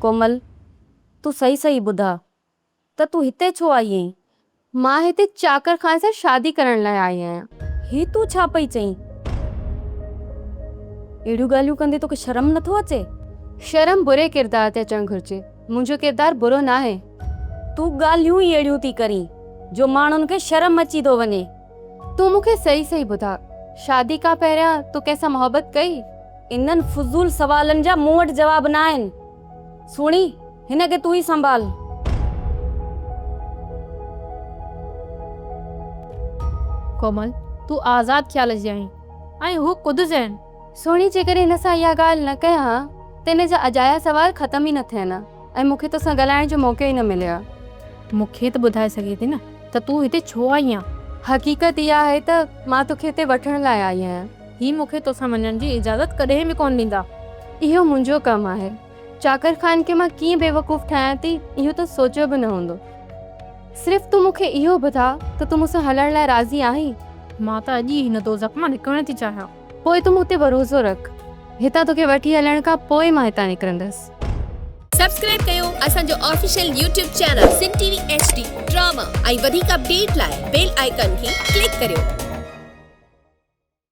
ڪومل، تون صحيح صحيح ٻڌاء ته تون هتي ڇو آئي آهين؟ مان هتي چاڪر خان سان شادي ڪرڻ لاء آئي آهيان. هي تون ڇا پئي چئين؟ اهڙيون ڳالهيون ڪندي توکي شرم نٿو اچي؟ شرم بري ڪردار تي اچڻ گهرجي. منهنجو ڪردار برو ناهي. تون ڳالهيون ئي اهڙيون ٿي ڪرين جو ماڻهن کي شرم اچي ٿو وڃي. تون مون کي صحيح صحيح ٻڌاء، شادي کان پهريان تو ڪنهن سان محبت ڪئي؟ انهن فضول سوالن جا مون وٽ جواب ناهن. سهڻي، هن کي تون ئي سنڀال. ڪومل، تون آزاد خيال جي آهين ۽ هو ڪڌ ذهن. سهڻي، جيڪڏهن هن سان اها ڳالهه نه ڪيان ها ته هن جا اجايا سوال ختم ئي نه ٿين ها ۽ مون کي توسان ڳالهائڻ جو موقعو ئي نه ملي ها. مون کي ته ٻڌائي سگهين ٿي نه ته تون هتي ڇو آئي آن؟ حقيقت اها آهي ته مان توکي هتي وٺڻ لاء آئي آهيان. هي مون کي توسان وڃڻ جي اجازت ڪڏهن به ڪونه ڏيندا. اهو منهنجو ڪم آهي. چاڪر خان کي مان ڪيئن بيوقوف ٺاهيان ٿي، اهو ته سوچيو به نه هوندو. صرف تون مون کي اهو ٻڌاء ته تون مون سان هلڻ لاء راضي آهين؟ مان ته اڄ ئي هن دوزخ مان نڪرڻ ٿي چاهيان. پوء تون مون تي ڀروسو رک. هتان توکي وٺي هلڻ کان پوء مان هتان نڪرندس. سبسڪرائب ڪيو اسان جو official YouTube channel Sindh T V H D drama ۽ وڌيڪ اپڊيٽ لاء بيل آئيڪان کي ڪلڪ ڪريو.